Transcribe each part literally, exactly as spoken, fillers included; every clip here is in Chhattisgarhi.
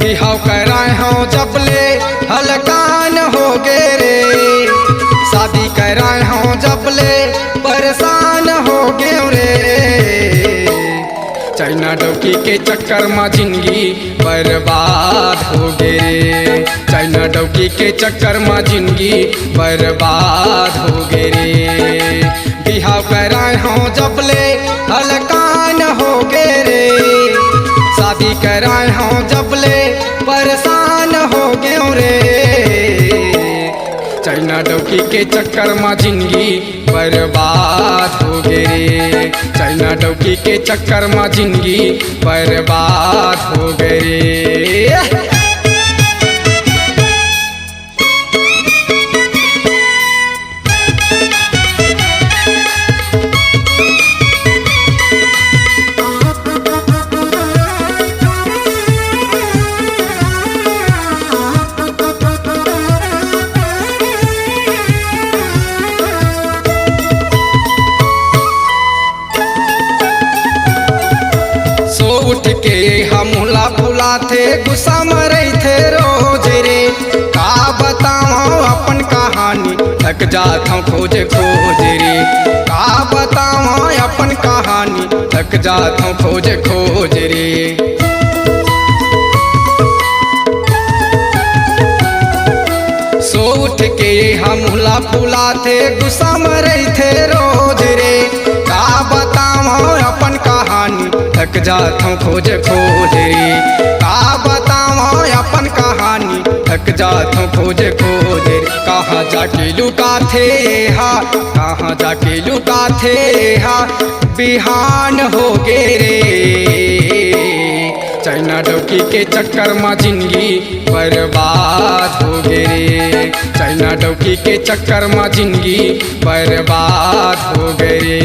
बिहाव कराए हव जब ले हलकान होगे रे, शादी कराए हव जब ले परेशान होगेंव रे। चाइना डौकी के चक्कर म जिनगी बर्बाद होगे रे, चाइना डौकी के चक्कर म जिनगी बर्बाद होगे रे। बिहाव कराए हव जब ले हलकान होगे रे, शादी कराए हव जब ले परेशान होगेंव रे। चाइना डौकी के चक्कर म जिनगी बर्बाद होगे रे, चाइना डौकी के चक्कर म जिनगी बर्बाद होगे रे। सो उठ के हमला फुलाथे, गुस्सा म रहिथे रोज रे। का बतावं अपन कहानी, थक जाथंव खोज खोज रे। का बतावं अपन कहानी, थक जाथंव खोज खोज रे। सो उठ के हमला फुलाथे, गुस्सा म रहिथे रोज रे। का बतावं अपन कहानी, थक जाथंव खोज खोज रे। का बतावं अपन कहानी, थक जाथंव खोज खोज रे। कहाँ जाके लुकाथे हा, कहाँ जाके लुकाथे हा, बिहान होगे रे। चाइना डौकी के चक्कर म जिनगी बर्बाद होगे रे, चाइना डौकी के चक्कर म जिनगी बर्बाद होगे रे।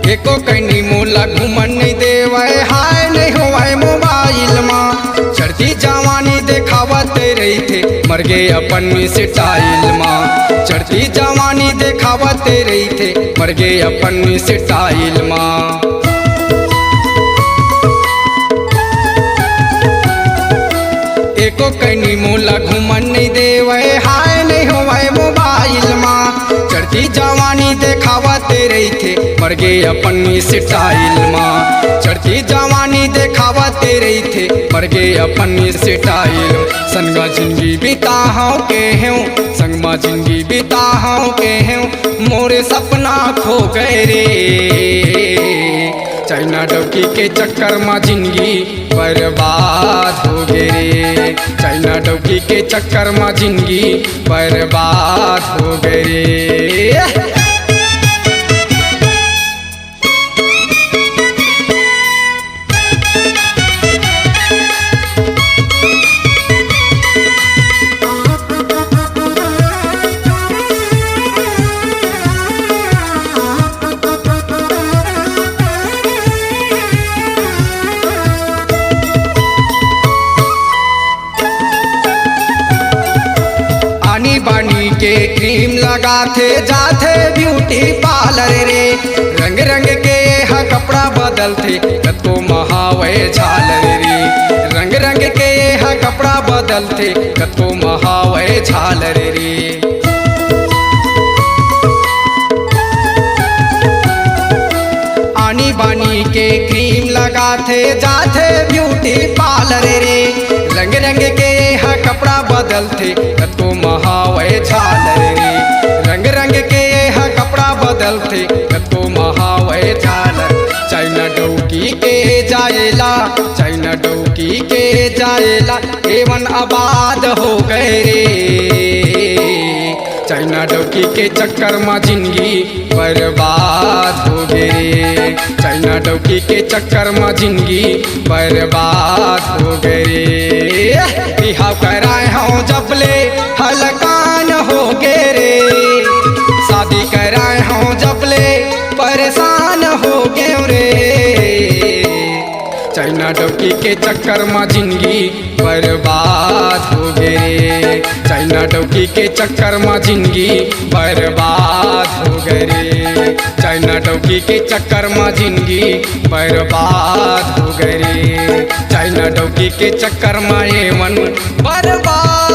एको कनी मोला घूमन नइ देवय, हाय नइ होवय मोबाइल म। चढ़ती जवानी देखावत रहिथे, मरगे अपन स्टाइल म। चढ़ती जवानी देखावत रहिथे, मरगे अपन स्टाइल म। एको कनी मोला घूमन नइ देवय, हाय नइ होवय मोबाइल म। चढ़ती जवानी देखावत रहिथे, मरगे अपन स्टाइल म। चढ़ती जवानी देखावत रहिथे, मरगे अपन स्टाइल। संग म जिनगी बिताहंव केहेंव, संग म जिनगी बिताहंव केहेंव, मोर सपना खो गय रे। चाइना डौकी के चक्कर म जिनगी बर्बाद होगे रे, चाइना डौकी के चक्कर म जिनगी बर्बाद होगे रे। आनी बानी के क्रीम लगाथे, जाथे ब्यूटी पार्लर रे। रंग रंग के एहा कपड़ा बदलथे, कतको म हावय झालर रे। रंग रंग के एहा कपड़ा बदलथे, कतको म हावय झालर रे। आनी बानी के क्रीम लगाथे, जाथे ब्यूटी पार्लर रे। रंग रंग के एहा बदलथे, कतको महावय झालर रे। रंग रंग के एहा कपड़ा बदलथे, कतको महावय झालर। चाइना डौकी के जाएला, चाइना डौकी के जाएला, एवन आबाद हो गए रे। चाइना डौकी के चक्कर म जिंदगी बर्बाद हो गे रे। चाइना डौकी के चक्कर म जिंदगी बर्बाद हो गे रे। बिहाव कराए हौं जब ले हलकान हो गे रे। शादी कराए हौं जब ले परेशान हो गेंव रे। चाइना डौकी के चक्कर म जिंदगी बर्बाद हो गे रे। चाइना डौकी के चक्कर म जिंदगी बर्बाद हो गे रे। चाइना डौकी के चक्कर म जिंदगी बर्बाद हो गे रे। चाइना डौकी के चक्कर म एवन बर्बाद